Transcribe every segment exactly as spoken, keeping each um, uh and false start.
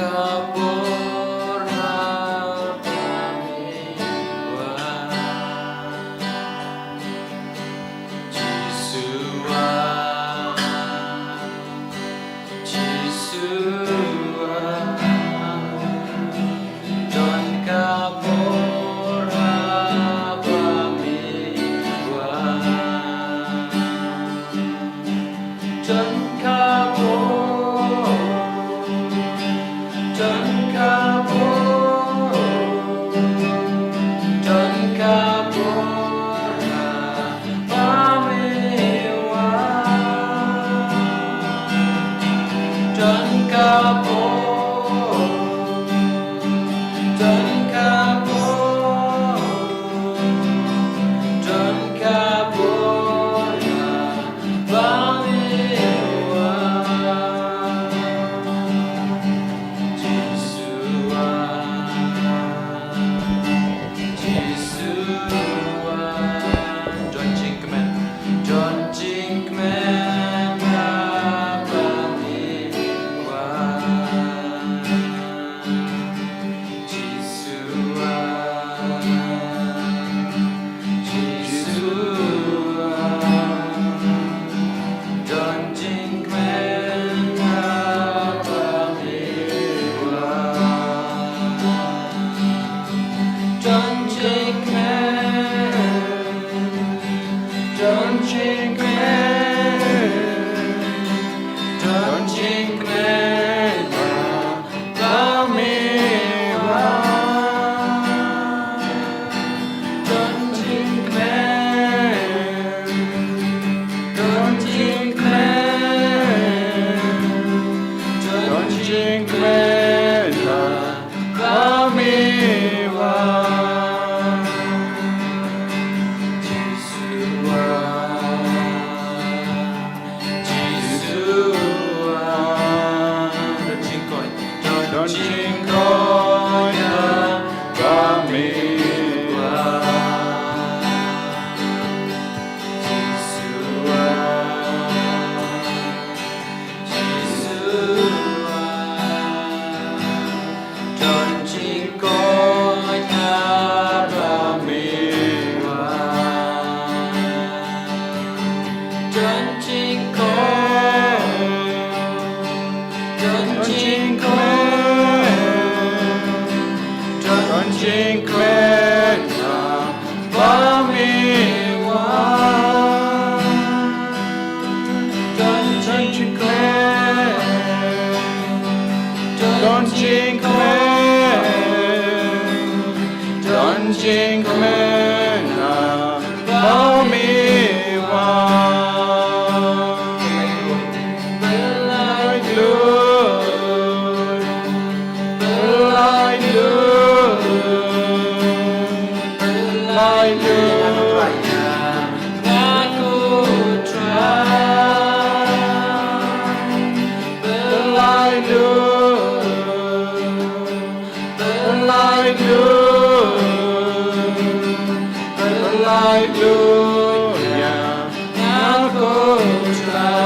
Ka por haba me wan. Jisu ah, Jisu ah, don ka por haba me wan. Don ka por, don ka por, don ka por haba me wan. Don ka por, don ka por, don ka por haba me wan. Jisu ah, Jisu ah, don jingkmen, don jingkmen haba me wan. Jisu ah, Jisu ah, don jingkmen haba me wan. Don jingkmen, don jingkmen, don jingkmen haba me wan. Don jingkmen, don jingkmen, don jingkmen haba me wan. Jisu ah, Jisu ah, don jingkoit, don jingkoit haba me wan. Jisu ah, Jisu ah, don jingkoit haba me wan. Don jingkoit, don jingkoit, don jingkmen haba me wan. Don jingkmen, don jingkmen, don jingkmen haba me wan. Blai Lord, blai Lord, blai Lord. Nga ko Trai, blai Lord, blai Lord, blai Lord. Nga ko Trai.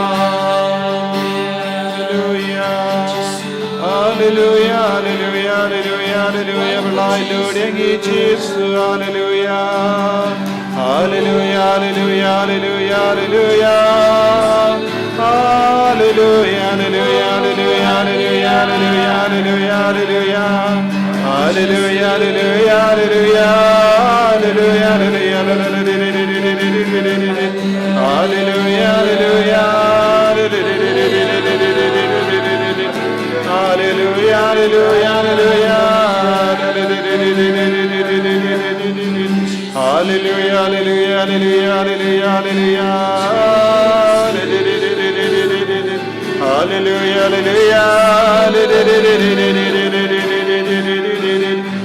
Hallelujah. Hallelujah, hallelujah, hallelujah, hallelujah. Blai Lord ïa ngi Jisu. Hallelujah. Hallelujah, hallelujah, hallelujah, hallelujah. Hallelujah, hallelujah, hallelujah, hallelujah. Hallelujah, hallelujah, hallelujah, hallelujah, hallelujah. Hallelujah, hallelujah, hallelujah. Hallelujah, hallelujah, hallelujah. Hallelujah, hallelujah, hallelujah, hallelujah, hallelujah. Hallelujah, hallelujah.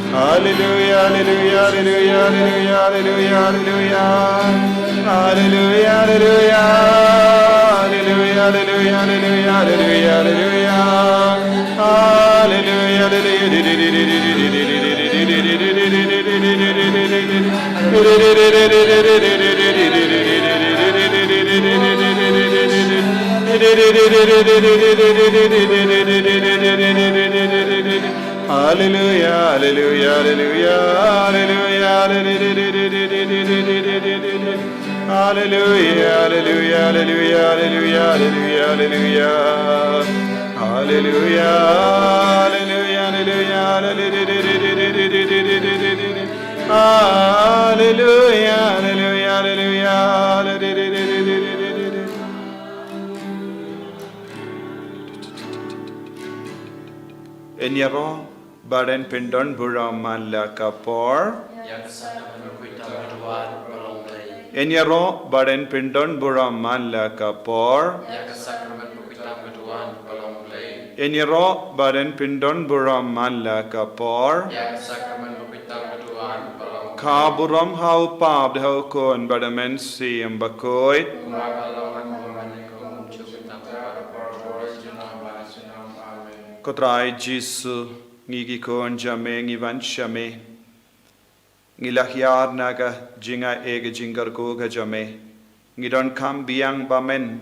Hallelujah, hallelujah, hallelujah, hallelujah, hallelujah, hallelujah, hallelujah. Hallelujah, hallelujah. Hallelujah, hallelujah, hallelujah, hallelujah, hallelujah. Hallelujah, hallelujah. Hallelujah, hallelujah, hallelujah, hallelujah, hallelujah, hallelujah, hallelujah, hallelujah, hallelujah, hallelujah, hallelujah, hallelujah, hallelujah, hallelujah, hallelujah, hallelujah, hallelujah, hallelujah. Yn ïaroh ba yn pyndon burom man la ka por. Ïa ka sakramen bakhuid tam ka duwan ba long Blei. Yn ïaroh ba yn pyndon burom man la ka por. Ïa ka sakramen bakhuid tam ka duwan ba long Blei. Yn ïaroh ba yn pyndon burom man la ka por. Ïa ka sakramen bakhuid tam ka duwan ba long Blei. Ka burom ha u Kpa bad ha u Khun bad ha u Mynsiem Bakhuid. Kumba ka long ha kaba mynne, kumjuh, tam ka por, por junom ba junom. Amen. Ko Trai Jisu, ngi ki khun jong me ngi wan sha me. Ngi la hiar na ka jingaiei ka jingkyrkhu ka jong me. Ngi donkam biang ba men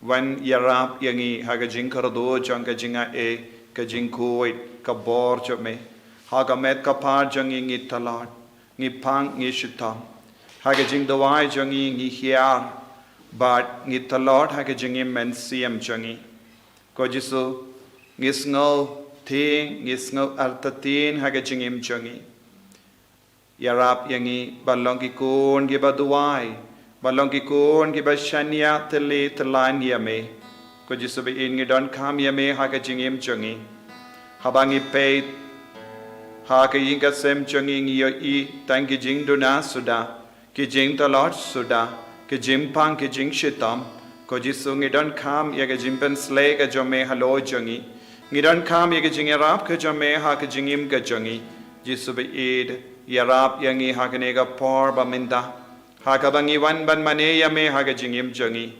wan ïarap ïa ngi ha ka jingkyrduh jong ka jingaiei, ka jingkhuid, ka bor jong me. Ha ka met ka phad jong ngi ngi tlot, ngi pang, ngi shitom. Ha ka jingduwai jong ngi ngi hiar bad ngi tlot ha ka jingim mynsiem jong ngi. Ko Jisu, ngi sngew thieng, ngi sngew artatien ha ka jingim jong ngi. Ïarap ïa ngi ban long ki khun kiba duwai, ban long ki khun kiba shaniah tylli tyllaiñ ïa me. Ko Jisu ba-ïeit, ngi donkam ïa me ha ka jingim jong ngi. Haba ngi peit ha ka ïing ka sem jong ngi, ngi ïohi tang ki jingduna suda, ki jingtlot suda, ki jingpang, ki jingshitom. Ko Jisu, ngi donkam ïa ka jingpynsleh ka jong me halor jong ngi. Ngi donkam ïa ka jingïarap ka jong me ha ka jingim ka jong ngi. Jisu ba-ïeit, ïarap ïa ngi ha kane ka por ba mynta, ha kaba ngi wan ban mane ïa me ha ka jingim jong ngi.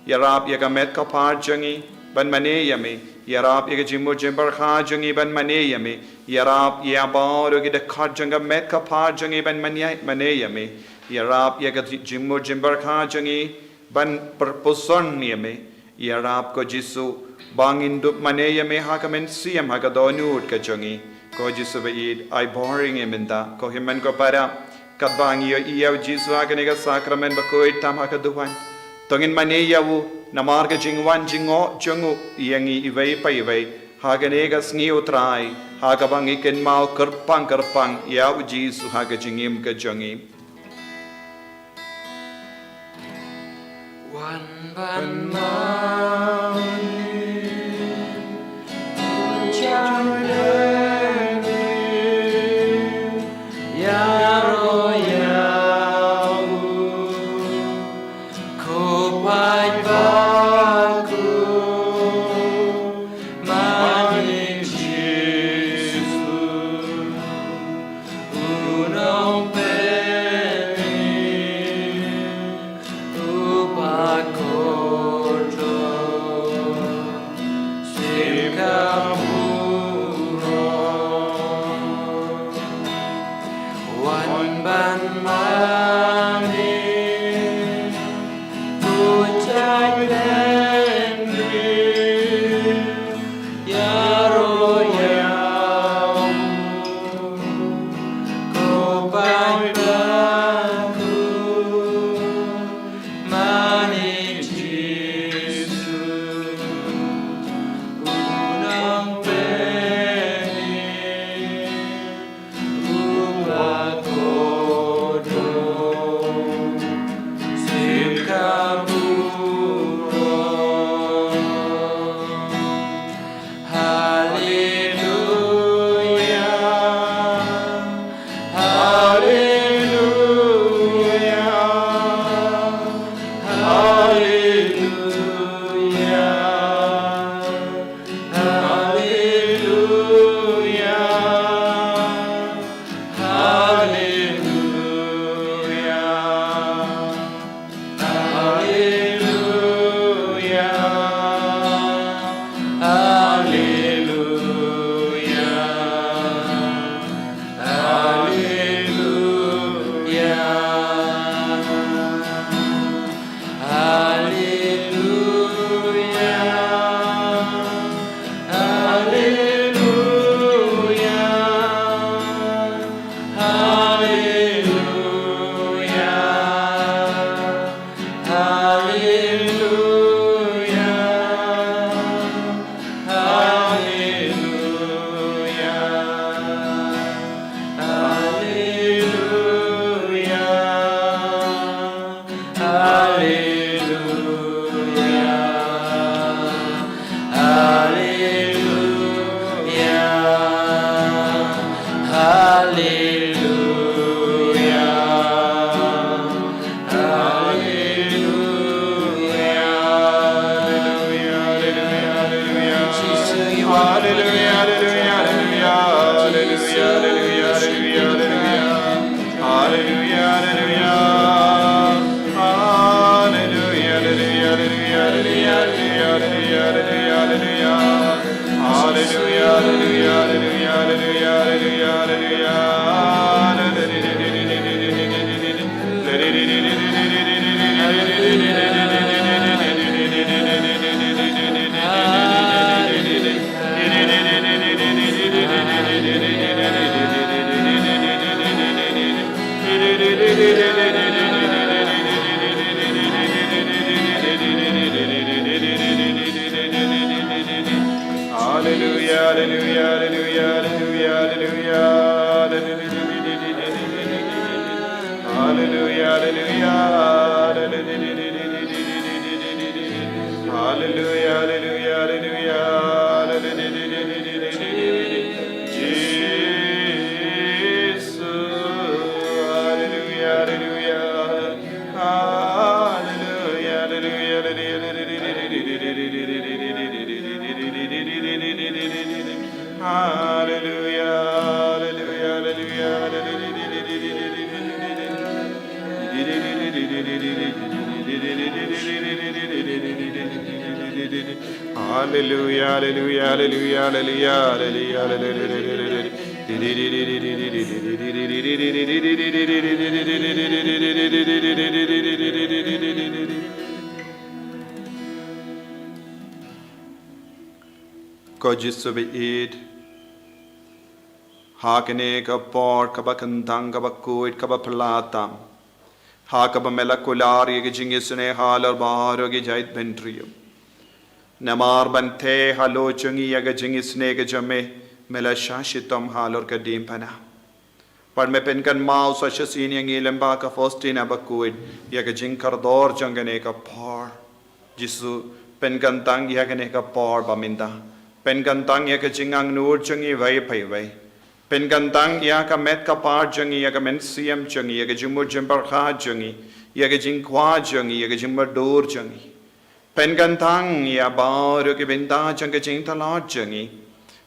Ïarap ïa ka met ka phad jong ngi ban mane ïa me. Ïarap ïa ka jingmut jingpyrkhat jong ngi ban mane ïa me. Ïarap ïa baroh ki dkhot jong ka met ka phad jong ngi ban mane, mane ïa me. Ïarap ïa ka ji-, jingmut jingpyrkhat jong ngi ban pyrpyrshang ïa me. Ïarap, ko Jisu, ba ngin dup mane ïa me ha ka mynsiem, ha ka dohnud ka jong ngi. Ko Jisu ba-ïeit, ai bor ïa ngi mynta. Ko hynmen ko para, katba ngi ïohi ïa u Jisu ha kane ka sakramen bakhuid tam ha ka duwan, to ngin mane ïa u namar ka jingwan jingïoh jong u ïa ngi iwei pa iwei ha kane ka sngi, ko Trai, ha kaba ngi kynmaw kyrpang kyrpang ïa u Jisu ha ka jingim ka jong ngi. Wan ban mane, u jailen, ïaroh ïa u, ko paidbah, ko mane Jisu. U nongpynim, u ba kordor, shim ka burom. Wan ban mane, u jailen, ïaroh ïa u, ko paidbah, ko mane Jisu. U nongpynim, u ba kordor, shim ka burom. Hallelujah, hallelujah, hallelujah, hallelujah, hallelujah, hallelujah. Hallelujah, hallelujah, hallelujah, hallelujah, hallelujah. Hallelujah, hallelujah, hallelujah, hallelujah, hallelujah, hallelujah. Hallelujah, hallelujah, hallelujah, hallelujah, hallelujah, hallelujah. Hallelujah, hallelujah, hallelujah, hallelujah, hallelujah, hallelujah. Hallelujah, hallelujah, hallelujah. Hallelujah, hallelujah, hallelujah. Jesus. Hallelujah, hallelujah. Hallelujah, hallelujah, hallelujah. Hallelujah, hallelujah, hallelujah, hallelujah. Hallelujah, hallelujah, hallelujah, hallelujah, hallelujah, hallelujah. Ko Jisu ba ïeit, ha kane ka por kaba kyntang, kaba khuid, kaba phylla tam, ha kaba me la kular ïa ka jingisynei halor baroh ki jaitbynriew. Namar ban theh halor jong ngi ïa ka jingisynei ka jong me, me la shah shitom halor ka diengphna. Bad me pynkynmaw sa shisien ïa ngi lyngba ka Faustina bakhuid ïa ka jingkordor jong kane ka por. Jisu, pynkyntang ïa kane ka por ba mynta. Pynkyntang ïa ka jingangnud jong ngi iwei pa iwei. Pynkyntang ïa ka met ka par jong ngi, ïa ka mynsiem jong ngi, ïa ka jingmut jingpyrkhat jong ngi, ïa ka jingkwah jong ngi, ïa ka jingmutdur jong ngi. Pynkyntang ïa baroh ki bynta jong ka jingtlot jong ngi.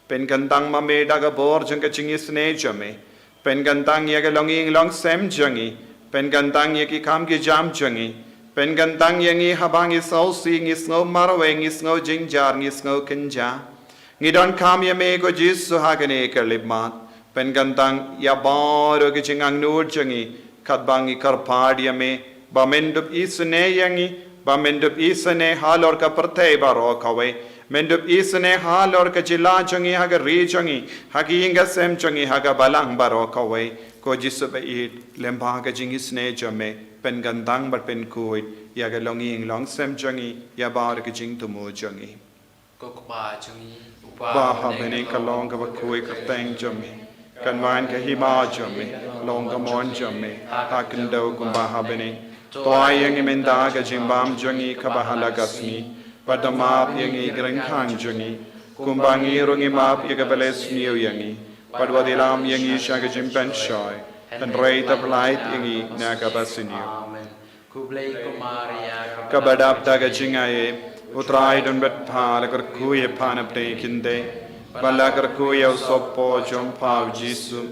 Pynkyntang ma me da ka bor jong ka jingisynei jong me. Pynkyntang ïa ka longïing longsem jong ngi. Pynkyntang ïa ki kam ki jam jong ngi. Pynkyntang ïa ngi haba ngi sngewsih, ngi sngew marwei, ngi sngew jynjar, ngi sngew kynja. Ngi donkam ïa me ko Jisu ha kane ka khyllipmat. Pynkyntang ïa baroh ki jingangnud jong ngi, katba ngi kyrpad ïa me, ba men dup isynei ïa ngi, ba men dup isynei halor ka pyrthei baroh kawei, men dup isynei halor ka jylla jong ngi, ha ka ri jong ngi, ha ka ïing ka sem jong ngi, ha ka balang baroh kawei. Ko Jisu ba ïeit, lyngba ka jingisynei jong me, pynkyntang bad pynkhuid ïa ka longïing longsem jong ngi, ïa baroh ki jingthmu jong ngi. Ko Kpa jong ngi, uba ha bneng, ka long kaba khuid kyrteng jong me. Kan wan ka hima jong me, long ka mon jong me ha khyndew kumba ha bneng. To ai ïa ngi mynta ka jingbam jong ngi kaba ha la ka sngi. Bad to map ïa ngi ki ryngkang jong ngi, kumba ngi ruh ngi map ïa kiba leh sniew ïa ngi. Bad wat ïalam ïa ngi sha ka jingpynshoi, hynrei to pyllait ïa ngi na kaba sniew. Amen. Khublei ko Maria, kaba dap da ka jingaiei, U Trai don bad pha, la kyrkhu ïa pha na pdeng ki kynthei, bad la kyrkhu ïa u sohpop jong pha u Jisu.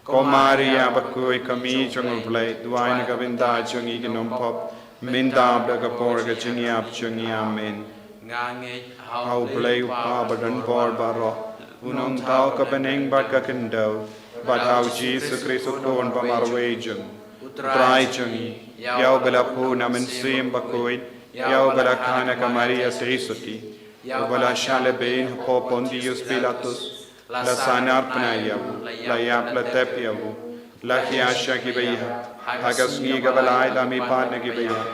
Ko Maria bakhuid, ka Kmie jong U Blei, duwai na ka bynta jong ngi ki nongpop, mynta bad ha ka por ka jingïap jong ngi. Amen. Nga ngeit ha U Blei U Kpa badonbor baroh, un ong thaw ka bneng bad ka khyndew, bad ha u Jisu Khrist u Khun ba marwei jong U Trai jong ngi, ïa uba la phuh na Mynsiem Bakhuid, ïa uba la kha na ka Maria Theisotti, ïa uba la shah lehbeiñ hapoh Pontius Pilatus, la sahnarphna ïa u, la ïap la tep ïa u, la khia sha kiba ïap, ha ka sngi kaba lai la mihpat na kiba ïap,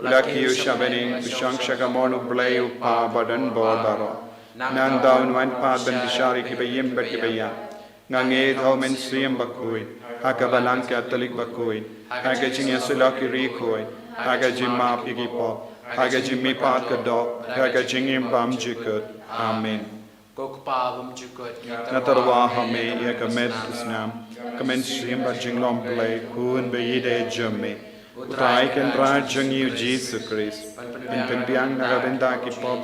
la kiew sha bneng, u shong sha ka mon U Blei U Kpa badonbor baroh. Nangta un wan pat ban bishar ïa kiba im bad kiba ïap. Nga ngeit ha u Mynsiem Bakhuid, ha ka Balang Katholik bakhuid, ha ka jingïasyllok ki riewkhuid, ha ka jingmap ïa ki pop, ha ka jingmihpat ka doh, ha ka jingim bymjukut. Amen. Ko Kpa bymjukut, nga tyrwa ha me ïa ka met u snam, ka mynsiem bad jinglong Blei Khun ba ïeid jong me, U Trai Kynrad jong ngi U Jisu Khrist, ban pynbiang na ka bynta ki pop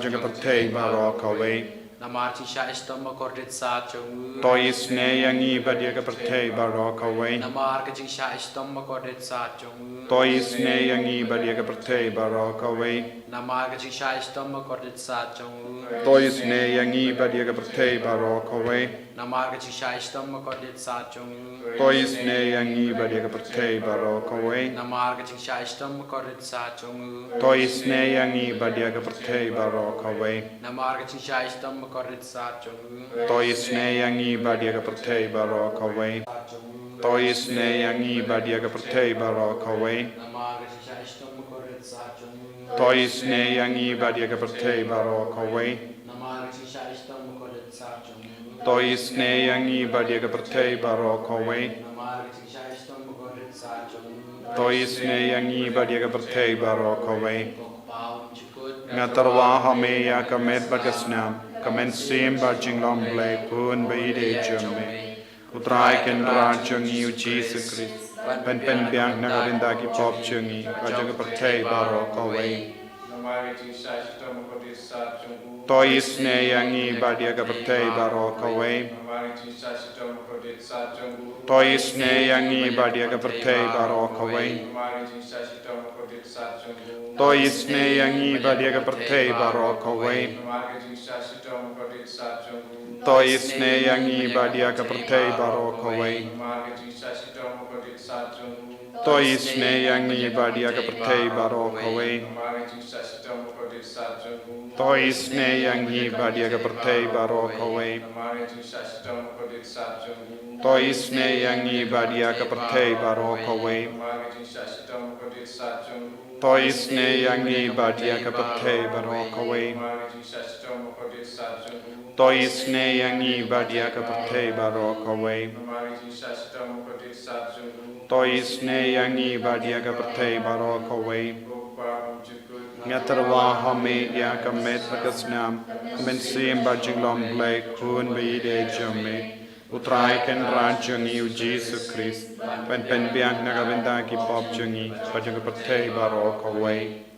jong ka pyrthei baroh kawei. Namar ka jingshah shitom bakordit sat jong u. To isynei ïa ngi bad ïa ka pyrthei baroh kawei. Namar ka jingshah shitom bakordit sat jong u. To isynei ïa ngi bad ïa ka pyrthei baroh kawei. Namar ka jingshah shitom bakordit sat jong u. To isynei ïa ngi bad ïa ka pyrthei baroh kawei. Namar ka jingshah shitom bakordit sat jong u. To isynei ïa ngi bad ïa ka pyrthei baroh kawei. Namar ka jingshah shitom bakordit sat jong u. To isynei ïa ngi bad ïa ka pyrthei baroh kawei. Namar ka jingshah shitom bakordit sat jong u. To isynei ïa ngi bad ïa ka pyrthei baroh kawei. To isynei ïa ngi bad ïa ka pyrthei baroh kawei. Namar ka jingshah shitom bakordit sat jong u. To isynei ïa ngi bad ïa ka pyrthei baroh kawei. Namar ka jingshah shitom bakordit sat jong u. To isynei ïa ngi bad ïa ka pyrthei baroh kawei. Namar ka jingshah shitom bakordit sat jong u. To isynei ïa ngi bad ïa ka pyrthei baroh kawei. Ko Kpa u jukut. Nga tyrwa ha me ïa ka met bad ka snam, ka mynsiem bad jinglong Blei khun ba ïeit jong me. U Trai Kynrad jong ngi u Jisu Khrist, ban pynbiang na ka bynta ki pop jong ngi bad jong ka pyrthei baroh kawei. Namar ka jingshah shitom bakordit sat jong u. To isynei ïa ngi bad ïa ka pyrthei baroh kawei. Namar ka jingshah shitom bakordit sat jong u. To isynei ïa ngi bad ïa ka pyrthei baroh kawei. Namar ka jingshah shitom bakordit sat jong u. To isynei ïa ngi bad ïa ka pyrthei baroh kawei. Namar ka jingshah shitom bakordit sat jong u. To isynei ïa ngi bad ïa ka pyrthei baroh kawei. Namar ka jingshah shitom bakordit sat jong u. To isynei ïa ngi bad ïa ka pyrthei baroh kawei. Namar ka jingshah shitom bakordit sat jong u. To isynei ïa ngi bad ïa ka pyrthei baroh kawei. Namar ka jingshah shitom bakordit sat jong u. To isynei ïa ngi bad ïa ka pyrthei baroh kawei. Namar ka jingshah shitom bakordit sat jong u. To isynei ïa ngi bad ïa ka pyrthei baroh kawei. Namar ka jingshah shitom bakordit sat jong u. To isynei ïa ngi bad ïa ka pyrthei baroh kawei. Namar ka jingshah shitom bakordit sat jong u. To isynei ïa ngi bad ïa ka pyrthei baroh kawei. Ko Kpa u jukut. Nga tyrwa ha me ïa ka met bad ka snam, ka mynsiem bad jinglong Blei khun ba ïeit jong me. U Trai Kynrad jong ngi u Jisu Khrist, ban pynbiang na ka bynta ki pop jong ngi bad jong ka pyrthei baroh kawei.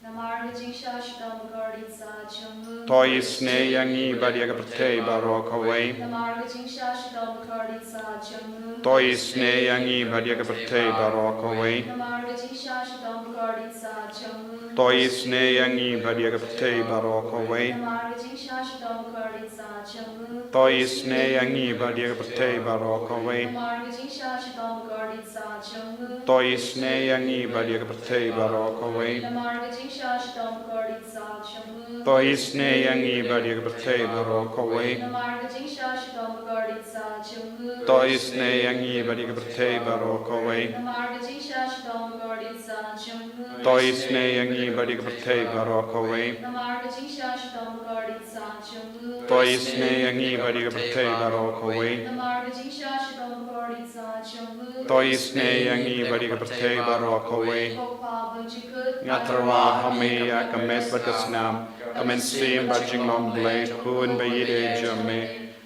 Namar ka jingshah shitom bakordit sat jong u. To isynei ïa ngi bad ïa ka pyrthei baroh kawei. Namar ka jingshah shitom bakordit sat jong u. To isynei ïa ngi bad ïa ka pyrthei baroh kawei. Namar ka jingshah shitom bakordit sat jong u. To isynei ïa ngi bad ïa ka pyrthei baroh kawei. Namar ka jingshah shitom bakordit sat jong u. To isynei ïa ngi bad ïa ka pyrthei baroh kawei. Namar ka jingshah shitom bakordit sat jong u. To isynei ïa ngi bad ïa ka pyrthei baroh kawei. Namar ka jingshah shitom bakordit sat jong u. To isynei ïa ngi bad ïa ka pyrthei baroh kawei. Namar ka jingshah shitom bakordit sat jong u. To isynei ïa ngi bad ïa ka pyrthei baroh kawei. Namar ka jingshah shitom bakordit sat jong u. To isynei ïa ngi bad ïa ka pyrthei baroh kawei. Namar ka jingshah shitom bakordit sat jong u. To isynei ïa ngi bad ïa ka pyrthei baroh kawei. Namar ka jingshah shitom bakordit sat jong u. To isynei ïa ngi bad ïa ka pyrthei baroh kawei. Ko Kpa u jukut. Nga tyrwa ha me ïa ka met bad ka snam, ka mynsiem bad jinglong Blei khun ba ïeit jong me.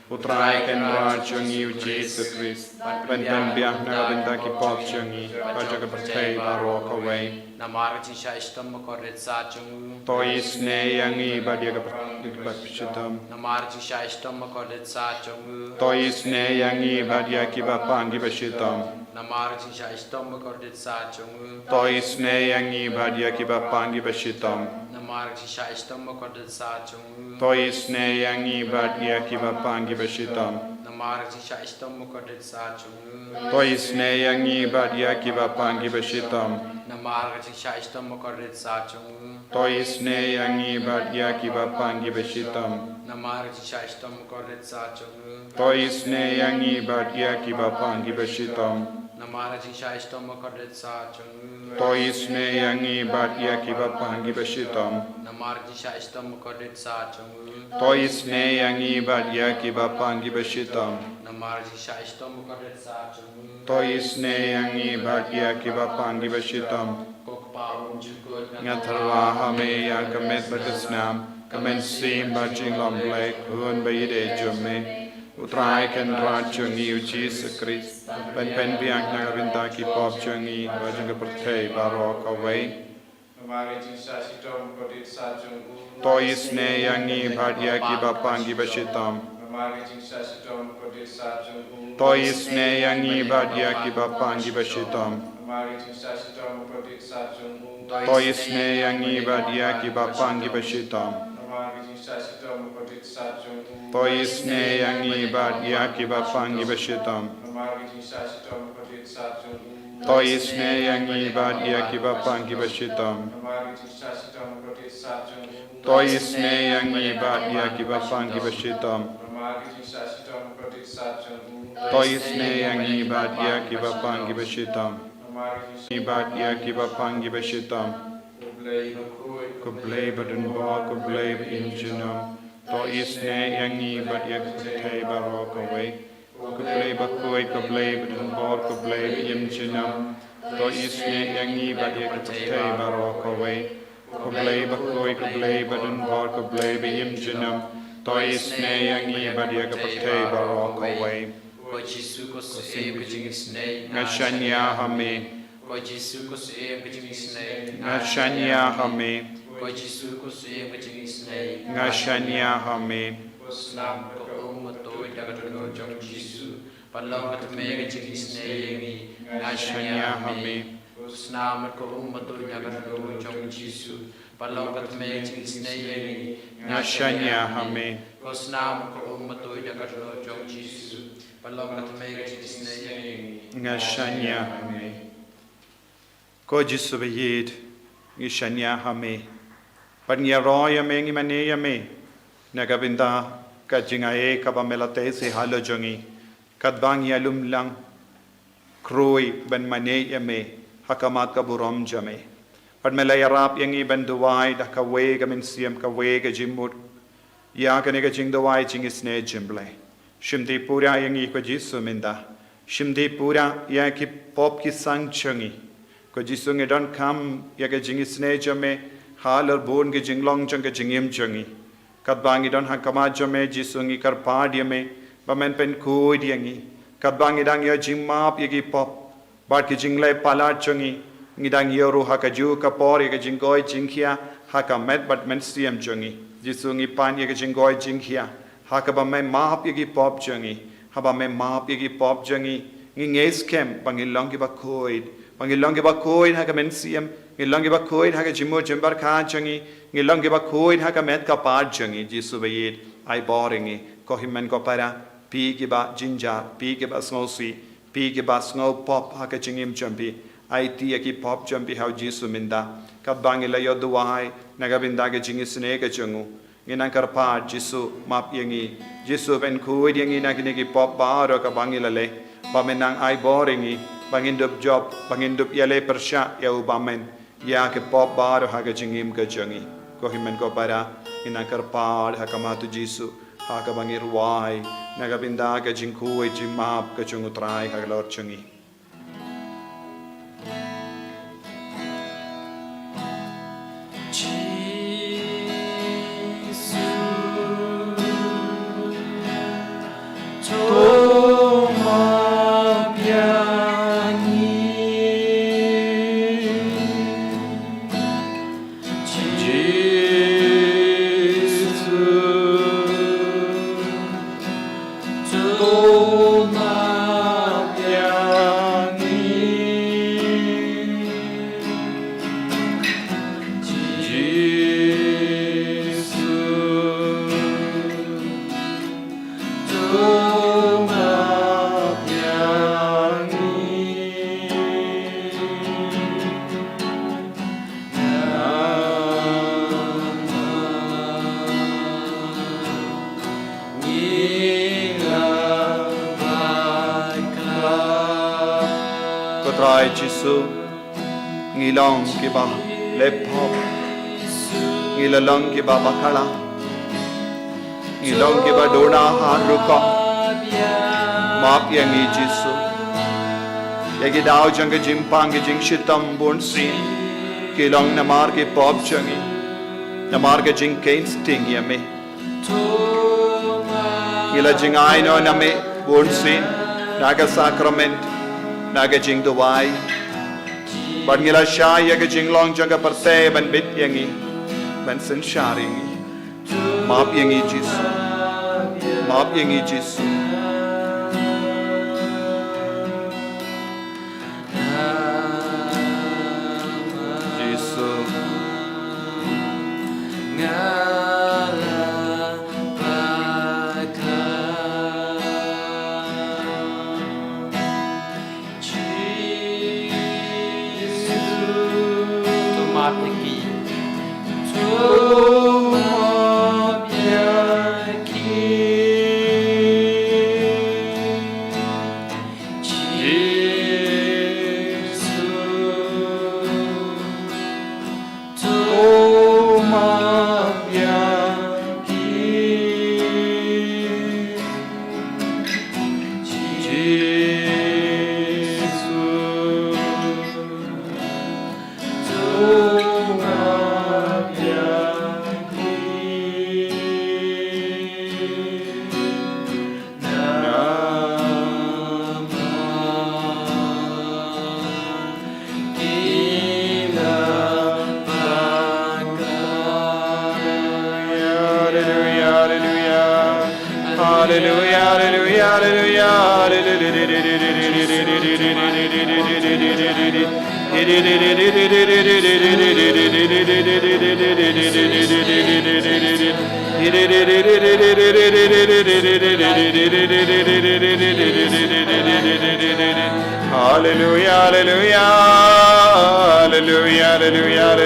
U Trai Kynrad jong ngi u Jisu Khrist, ban pynbiang na ka bynta ki pop jong ngi bad jong ka pyrthei baroh kawei. Namar ka jingshah shitom bakordit sat jong u. To isynei ïa ngi bad ïa ka pyrthei bashitom. Namar ka jingshah shitom bakordit sat jong u. To isynei ïa ngi bad ïa kiba pang kiba shitom. Namar ka jingshah shitom bakordit sat jong u. To isynei ïa ngi bad ïa kiba pang kiba shitom. Namar ka jingshah shitom bakordit sat jong u. To isynei ïa ngi bad ïa kiba pang kiba shitom. Namar ka jingshah shitom bakordit sat jong u. To isynei ïa ngi bad ïa kiba pang kiba shitom. Namar ka jingshah shitom bakordit sat jong u. To isynei ïa ngi bad ïa kiba pang kiba shitom. Namar ka jingshah shitom bakordit sat jong u. To isynei ïa ngi bad ïa kiba pang kiba shitom. Namar ka jingshah shitom bakordit sat jong u. To isynei ïa ngi bad ïa kiba pang kiba shitom. Namar ka jingshah shitom bakordit sat jong u. To isynei ïa ngi bad ïa kiba pang kiba shitom. Namar ka jingshah shitom bakordit sat jong u. To isynei ïa ngi bad ïa kiba pang kiba shitom. Ko Kpa u jukut. Nga tyrwa ha me ïa ka met bad ka snam, ka mynsiem bad jinglong Blei khun ba ïeit jong me. U Trai Kynrad jong ngi u Jisu Khrist, ban pynbiang na ka bynta ki pop jong ngi bad jong ka pyrthei baroh kawei. Namar ka jingshisha shitom kordit sat jong u. To isynei ïa ngi bad ïa kiba pang kiba shitom. Namar ka jingshisha shitom kordit sat jong u. To isynei ïa ngi bad ïa kiba pang kiba shitom. Namar ka jingshisha shitom kordit sat jong u. To isynei ïa ngi bad ïa kiba pang kiba shitom. Namar ka jingshisha shitom kordit sat jong u. To isynei ïa ngi bad ïa kiba pang kiba shitom. Namar ka jingshisha shitom kordit sat jong u. To isynei ïa ngi bad ïa kiba pang kiba shitom. Namar ka jingshisha shitom kordit sat jong u. To isynei ïa ngi bad ïa kiba pang kiba shitom. Namar ka jingshisha shitom kordit sat jong u. To isynei ïa ngi bad ïa kiba pang kiba shitom. Namar ka jingshisha ngi bad ïa kiba pang kiba shitom. Ko Blei bakhuid, ko Blei badonbor, ko Blei ba im junom. To isynei ïa ngi bad ïa ka pyrthei baroh kawei. Ko Blei bakhuid, ko Blei badonbor, ko Blei ba im junom. To isynei ïa ngi bad ïa ka pyrthei baroh kawei. Ko Blei bakhuid, ko Blei badonbor, ko Blei ba im junom. To isynei ïa ngi bad ïa ka pyrthei baroh kawei. Ko Jisu, ko Syiem ka jingisynei, nga shaniah ha me. Ko Jisu, ko Syiem ka jingisynei, nga shaniah ha me. Ko Jisu, ko Syiem ka jingisynei, nga shaniah ha me. Ko Snam, ko Um, ko Tuid na ka dohnud jong u Jisu, pynlong ka tmai ka jingisynei ïa ngi, nga shaniah ha me. Ko Snam, ko Um, ko Tuid na ka dohnud jong u Jisu, pynlong ka tmai ka jingisynei ïa ngi, nga shaniah ha me. Ko Snam, ko Um, ko Tuid na ka dohnud jong u Jisu, pynlong ka tmai ka jingisynei ïa ngi, nga shaniah ha me. Ko Jisu ba ïeit, ngi shaniah ha me. Bad ngi ïaroh ïa me, ngi mane ïa me na ka bynta ka jingai kaba me la teh sha halor jong ngi. Katba ngi ïalum lang, khrui ban mane ïa me ha khmat ka burom jong me. Bad me la ïarap ïa ngi ban duwai da kawei ka mynsiem, kawei ka jingmut ïa kane ka jingduwai jingisynei jong U Blei. Shimti pura ïa ngi ko Jisu mynta. Shimti pura ïa ki pop ki sang jong ngi. Ko Jisu, ngi donkam ïa ka jingisynei jong me halor bun ki jinglong jong ka jingim jong ngi. Katba ngi don ha khmat jong me Jisu, ngi kyrpad ïa me ba men pynkhuid ïa ngi. Katba ngi dang ïoh jingmap ïa ki pop bad ki jingleh palat jong ngi, ngi dang ïoh ruh ha kajuh ka por ïa ka jingkoit jingkhiah ha ka met bad mynsiem jong ngi. Jisu, ngi pan ïa ka jingkoit jingkhiah ha kaba me map ïa ki pop jong ngi. Haba me map ïa ki pop jong ngi, ngi ngeit skhem ba ngi long kiba khuid, ba ngi long kiba khuid ha ka mynsiem, ngi long kiba khuid ha ka jingmut jingpyrkhat jong ngi, ngi long kiba khuid ha ka met ka phad jong ngi. Jisu ba ïeit, ai bor ïa ngi, ko hynmen ko para, phi kiba jynjar, phi kiba sngewsih, phi kiba sngew pop ha ka jingim jong phi. Aiti ïa ki pop jong phi ha u Jisu mynta. Katba ngi la ïoh duwai na ka bynta ka jingisynei ka jong u, ngi nang kyrpad, Jisu, map ïa ngi. Jisu, pynkhuid ïa ngi na kine ki pop baroh kaba ngi la leh. Ba men nang ai bor ïa ngi ba ngin dup jop, ba ngin dup ïaleh pyrshah ïa u bymman ïa ki pop baroh ha ka jingim ka jong ngi. Ko hynmen ko para, ngi nang kyrpad ha khmat u Jisu ha kaba ngi rwai na ka bynta ka jingkhuid jingmap ka jong u Trai halor jong ngi. Jisu, to map ïa ngi. Jisu, to map ïa ngi. Jisu, to map ïa ngi. Ko Trai Jisu, ngi long kiba leh pop, ngi la long kiba bakla, ngi long kiba duna ha rukom. Map ïa ngi Jisu ïa ki daw jong ka jingpang ka jingshitom bunsien ki long namar ki pop jong ngi, namar ka jingkheiñ sting ïa me. Ngi la jingai noh na me bunsien na ka sakrament, na ka jingduwai. Bad ngi la shah ïa ka jinglong jong ka pyrthei ban bit ïa ngi, ban synshar ïa ngi. Map ïa ngi Jisu. Map ïa ngi Jisu. Jisu. Nga la bakla. Jisu. To map ïa ki. To map ïa ki. Jisu. To map ïa ki. Jisu. To map ïa ki. Hallelujah, hallelujah, hallelujah,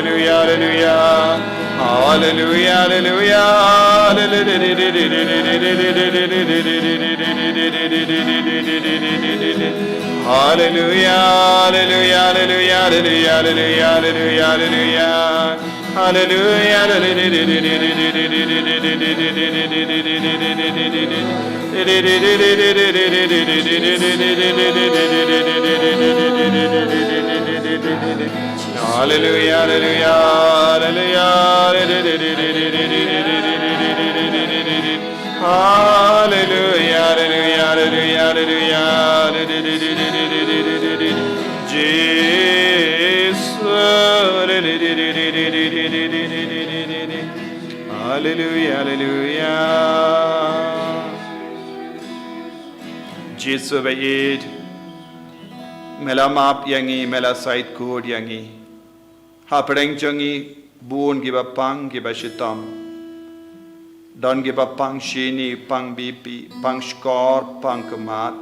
hallelujah, hallelujah. Hallelujah, hallelujah, hallelujah, hallelujah, hallelujah, hallelujah. Hallelujah, hallelujah, hallelujah, hallelujah, hallelujah, hallelujah, hallelujah, hallelujah, hallelujah, hallelujah, hallelujah, hallelujah, hallelujah. Hallelujah. Hallelujah, hallelujah, hallelujah, hallelujah. Hallelujah, hallelujah, hallelujah, hallelujah, hallelujah. Jesus. Hallelujah, hallelujah. Jisu ba ïeit, me la map ïa ngi, me la sait kut ïa ngi. Hapdeng jong ngi bun kiba pang kiba shitom. Don kiba pang shini, pang B P, pang shkor, pang khmat,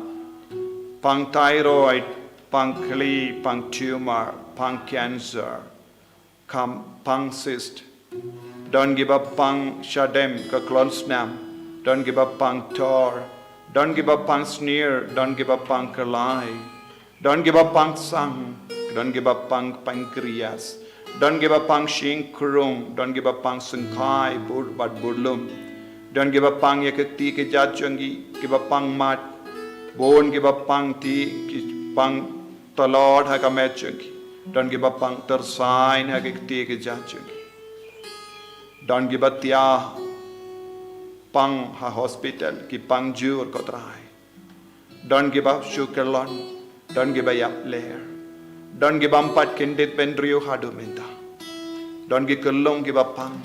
pang thyroid, pang khli, pang tumor, pang cancer, kam pang cyst. Don kiba pang shadem ka klon snam. Don kiba pang tor. Don kiba pang snier. Don kiba pang kalai. Don kiba pang sang. Don kiba pang pancreas. Don kiba pang shingkrung. Don kiba pang sngewkhai bud bad budlum. Don kiba pang ïa ka kti ka jait jong ki, kiba pang mat. Bun kiba pang ti, ki pang tlot ha ka met jong ki. Don kiba pang tyrsain ha ka kti ka jait jong ki. Don kiba tia pang ha hospital, ki pang jur ko Trai. Don kiba shu kyllon, don kiba ïap ler. Don kiba ym pat kyndit bynriew haduh mynta. Don ki kyllung kiba pang.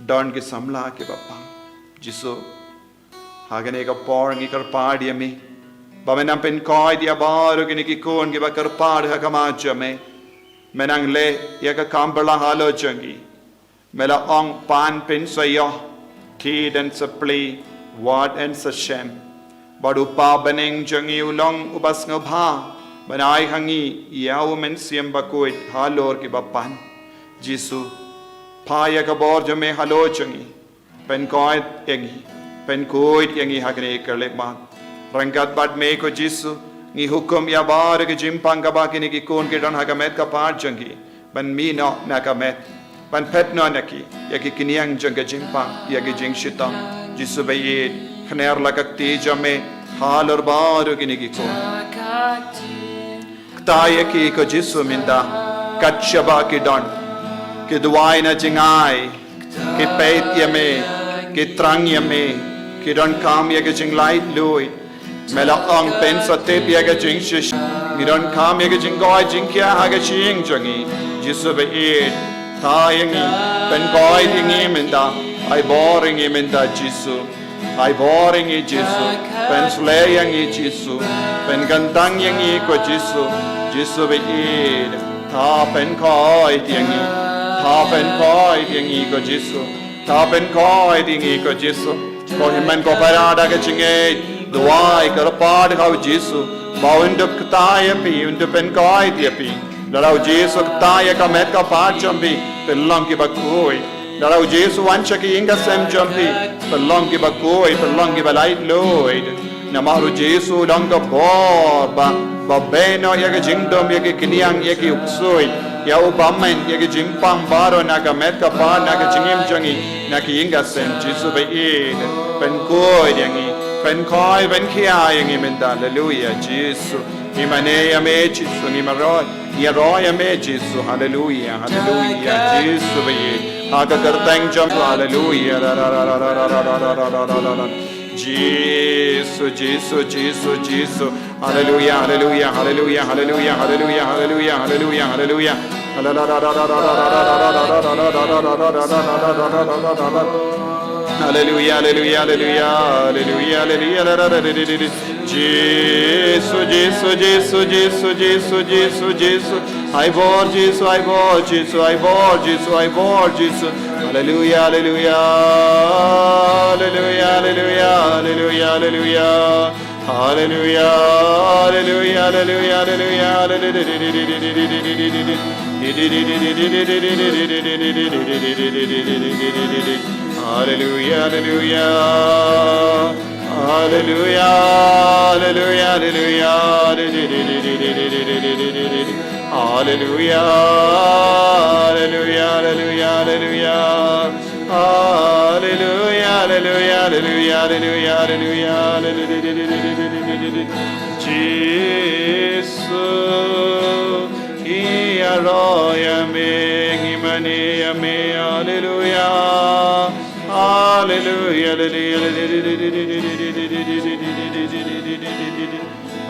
Don ki samla kiba pang. Jisu, ha kane ka por ngi kyrpad ïa me ba men nang pynkoit ïa baroh kine ki khun kiba kyrpad ha khmat jong me. Men nang leh ïa ka kam pynlong halor jong ki. Me la ong pan pynsaïoh, thied yn sa plie, wad yn sa shem. Bad u Kpa bneng jong ngi u long uba sngewbha ban ai ha ngi ïa u Mynsiem Bakhuid halor kiba pan. Jisu, phah ïa ka bor jong me halor jong ngi. Pynkoit ïa ngi, pynkhuid ïa ngi ha kane ka khyllipmat. Ryngkat bad me ko Jisu, ngi hukum ïa baroh ki jingpang kaba kine ki khun ki don ha ka met ka phad jong ki ban mih noh na ka met, ban phet noh na ki ïa ki khñiang jong ka jingpang, ïa ki jingshitom. Jisu ba ïeit, khner la ka kti jong me halor baroh kine ki khun. Kta ïa ki ko Jisu mynta, kat shaba ki don, ki duwai na jingai, ki peit ïa me, ki thrang ïa me, ki donkam ïa ka jinglaitluid. Me la ong pynsa tip ïa ka jingshisha. Ngi donkam ïa ka jingkoit jingkhiah ha ka jingim jong ngi. Jisu baieit, thaw ïa ngi, pynkoit ïa ngi mynta. Ai bor ïa ngi mynta Jisu. Ai bor ïa ngi Jisu. Pynsleh ïa ngi Jisu. Pynkyntang ïa ngi ko Jisu. Jisu baieit, thaw pynkoit ïa ngi. Thaw pynkoit ïa ngi ko Jisu. Thaw pynkoit ïa ngi ko Jisu. Ko hynmen ko para da ka jingngeit, duwai kyrpad ha u Jisu ba un dup kata ïa phi, un dup pynkoit ïa phi. Lada u Jisu kata ïa ka met ka phad jong phi, phin long kiba khuid. Lada u Jisu wan sha ka ïing ka sem jong phi, phin long kiba khuid, phin long kiba laitluid. Namar u Jisu u long ka bor ba, ba beh noh ïa ka jingdum, ïa ki kñiang, ïa ki ksuid, ïa u bymman, ïa ki jingpang baroh na ka met ka phad, na ka jingim jong ngi, na ka ïing ka sem. Jisu baieit, pynkhuid ïa ngi, pynkhuid, pynkhiah ïa ngi mynta. Haleluia Jisu. Ngi mane ïa me Jisu, ngi marwei, ngi ïaroh ïa me Jisu. Haleluia, haleluia Jisu baieit. Ha ka kyrteng jong, haleluia. Jisu, Jisu, Jisu, Jisu. Haleluia, haleluia, haleluia, haleluia, haleluia, haleluia, haleluia, haleluia. Haleluia, haleluia, haleluia, haleluia, haleluia, haleluia. Jisu, Jisu, Jisu, Jisu, Jisu, Jisu, Jisu. Ai bor Jisu, ai bor Jisu, ai bor Jisu, ai bor Jisu. Haleluia, haleluia. Haleluia, haleluia, haleluia, haleluia. Haleluia, haleluia, haleluia, haleluia. Haleluia, haleluia. Haleluia, haleluia, haleluia. Haleluia, haleluia, haleluia, haleluia. Haleluia, haleluia, haleluia, haleluia, haleluia. Jisu, ngi ïaroh ïa me, ngi mane ïa me. Haleluia. Haleluia, haleluia, haleluia.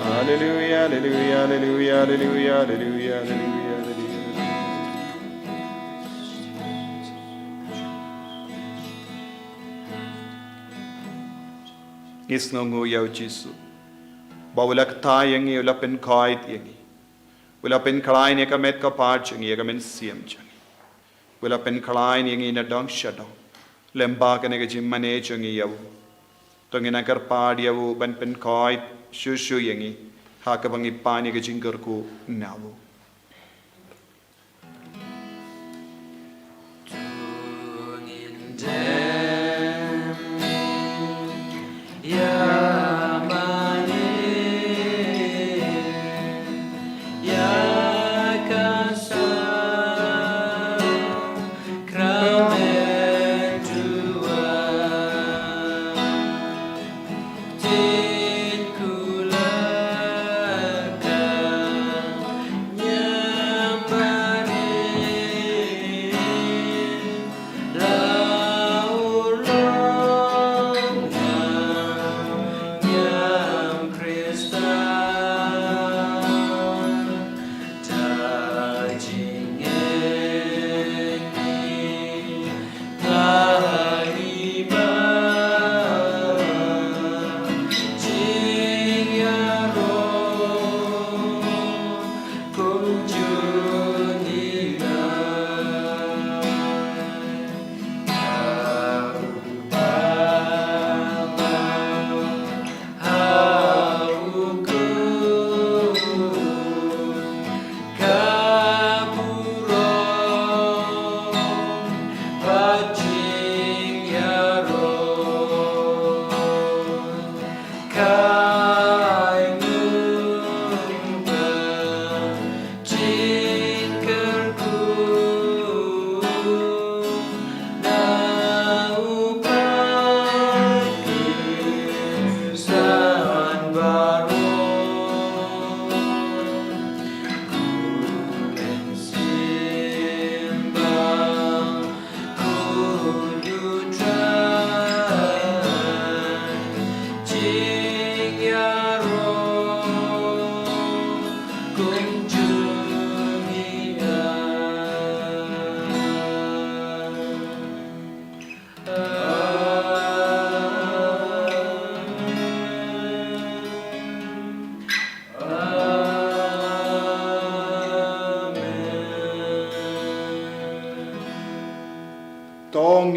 Haleluia, haleluia, haleluia, haleluia, haleluia, haleluia, haleluia. Ngi sngewnguh ïa u Jisu ba u la kta ïa ngi, u la pynkhuid ïa ngi, u la pynkhlaiñ ïa ka met ka phad jong ngi, ïa ka mynsiem jong ngi. U la pynkhlaiñ ïa ngi na dong sha dong lyngba kane ka jingmane jong ngi ïa u. To ngin nang kyrpad ïa u ban pynkhuid shuh shuh ïa ngi ha kaba ngi pan ïa ka jingkyrkhu na u.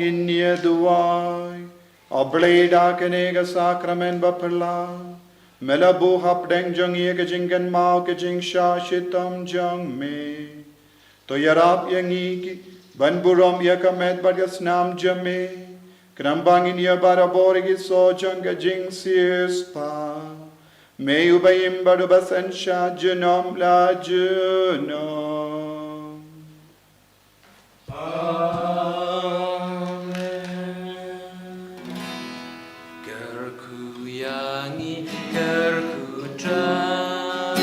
Ngi duwai, A Blei, da kane ka sakramen baphylla me la buh hapdeng jong ngi ka jingkynmaw ka jingshah shitom jong me. To ïarap ïa ngi ki ban burom ïa ka met bad ka snam jong me, khnang ba ngin ïa barabor ïa ki soh jong ka jingsiewspah. Me uba im bad uba synshar junom la junom. Amen. Kyrkhu ïa ngi, kyrkhu Trai.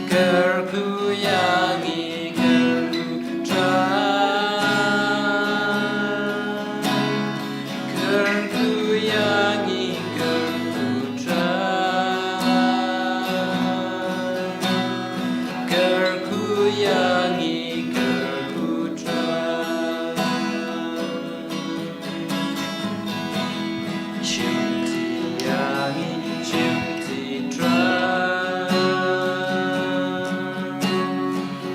Kyrkhu ïa ngi, kyrkhu Trai. Kyrkhu ïa ngi, kyrkhu Trai. Kyrkhu ïa ngi, kyrkhu Trai. Shimti ïa ngi, shimti Trai.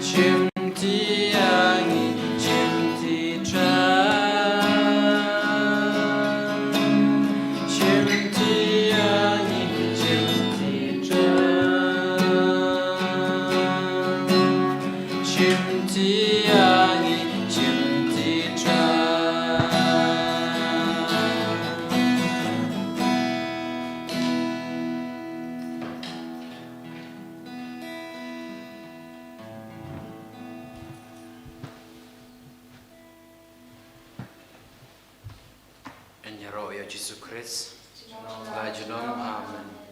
Shimti ïa ngi, shimti Trai. Shimti ïa ngi, shimti Trai. Shimti ïa ngi, shimti Trai. Yn ïaroh ïa u Jisu Khrist. La junom, amen.